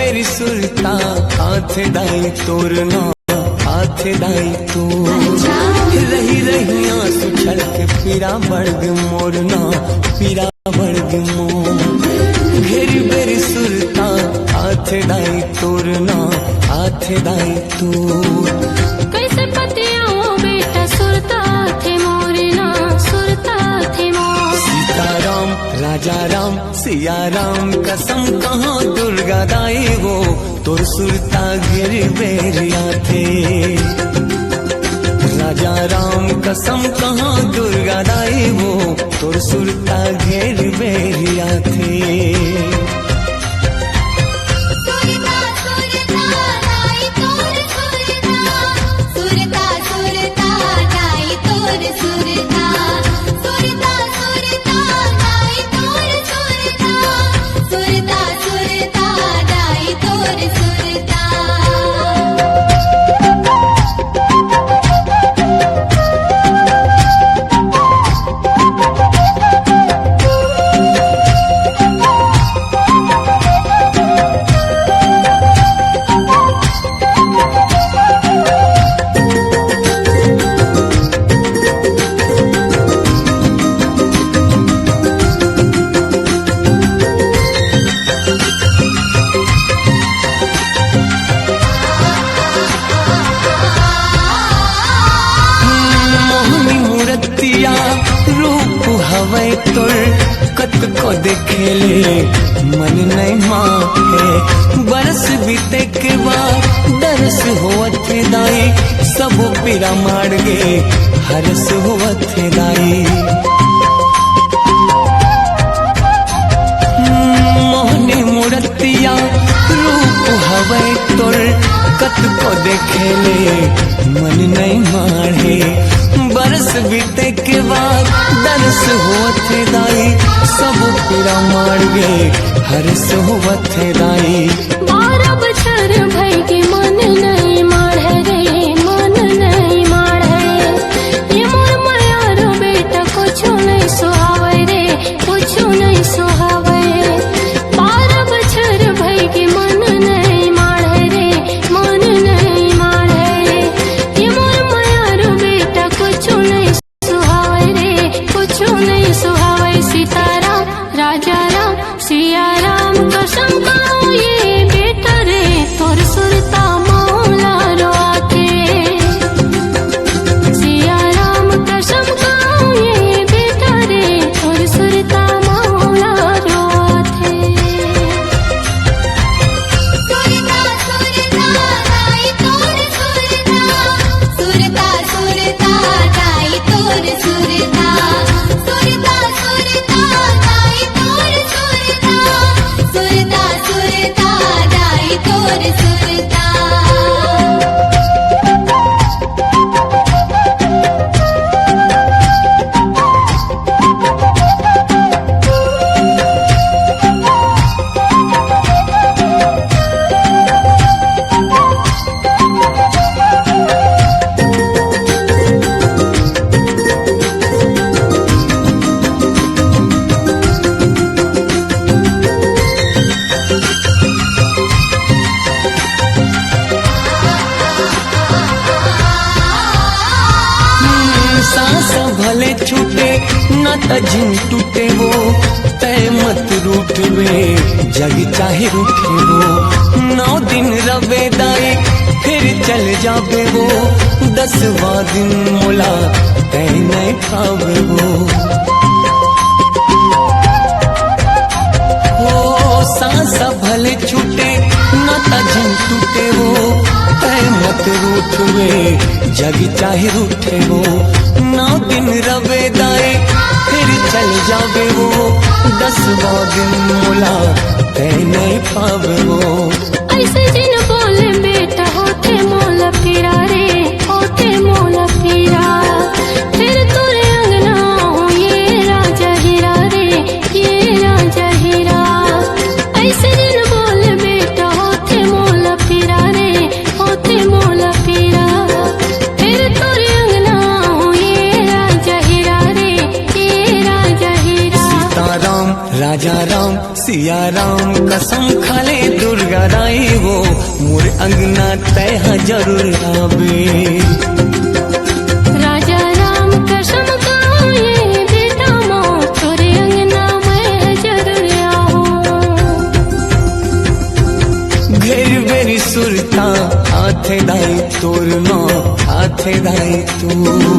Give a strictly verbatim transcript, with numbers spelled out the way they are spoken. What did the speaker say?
तेरी सुरता आथे दाई तोर ना, आथे दाई तोर। रही रही आंसू छलके पीरा बढ़ गे मोर ना, पीरा बढ़ गे मोर। घेरी बेरी सुरता आथे दाई तोर ना, आथे दाई तोर। कैसे पतिया हो बेटा सुरता थे मोर ना, सुरता थे मोर। सीताराम राजा राम सिया राम कसम कहाँ दुर्गा दाई वो तोर सुरता घेरी बेरी आथे। राजा राम कसम कहाँ दुर्गा दाई वो तोर सुरता घेरी बेरी आथे। सुरता, सुरता, दाई तोर सुरता, सुरता, सुरता, दाई तोर सुरता, सुरता, सुरता, दाई तोर सुरता, सुरता, सुरता, दाई तोर सुरता। मोहनी मूरतिया रूप हवै तोर, कतको देखे ले मन नइ माने। बरस बीते के बाद दरस होवत हे दाई, सब पीरा माड़ गे हरस होवत हे दाई। मोहनी मूरतिया रूप हवै तोर, कतको देखे ले मन नइ माने। बरस बीते के बाद दरस होवत हे दाई, सब पीरा माड़ गे हरस होवत हे दाई। बारह बछर भई के मन नइ माढ़े रे, मन नइ माढ़े। ये मोर मयारो बेटा कुछु नइ सुहावय रे, कुछु नइ सुहावय। बारह बछर भई के मन नइ माढ़े रे, मन नइ माढ़े। ये मोर मयारो बेटा कुछु नइ सुहावय रे, कुछु नइ सुहावय। सीताराम राजा राम सिया राम कसम खाऊं ये बेटा रे, तोर सुरता मोला रोआथे। सिया राम कसम खाऊं ये बेटा रे, तोर सुरता मोला रोआथे। सुरता, सुरता, दाई तोर सुरता, सुरता, सुरता, दाई तोर सुरता, सुरता, सुरता, दाई तोर सुरता, सुरता, सुरता, दाई तोर सुरता। सांस भले छूटे, ना त झिन टूटे वो, तै मत रूठबे, जग चाहे रूठे वो। नौ दिन रबे दाई, फिर चल जाबे वो, दसवां दिन मोला तै नइ पाबे वो। ओ सांस भले छूटे, ना त झिन टूटे वो, तै मत रूठबे, जग चाहे रूठे वो। नौ दिन रबे दाई, फिर चल जाबे वो, दसवां दिन मोला तै नइ पाबे वो। अइसे जिन बोल बेटा, होथे मोला पीरा रे, होथे मोला पीरा। फेर तोरे अंगना हो ये राजा हीरा रे, ये राजा हीरा। अइसे जिन बोल बेटा, होथे मोला पीरा रे, होथे मोला पीरा। फेर तोरे अंगना हो ये राजा हीरा रे, ये राजा हीरा। सीताराम राजा राम, सिया राम, कसम खा ले दुर्गा दाई वो, मोर अंगना तैं ह जरूर आबे। राजा राम, कसम खाए बेटा मोर, तोरे अंगना मैं जरूर आऊं। भेर भेर सुरता आथे दाई तोर नाम, आथे दाई तू।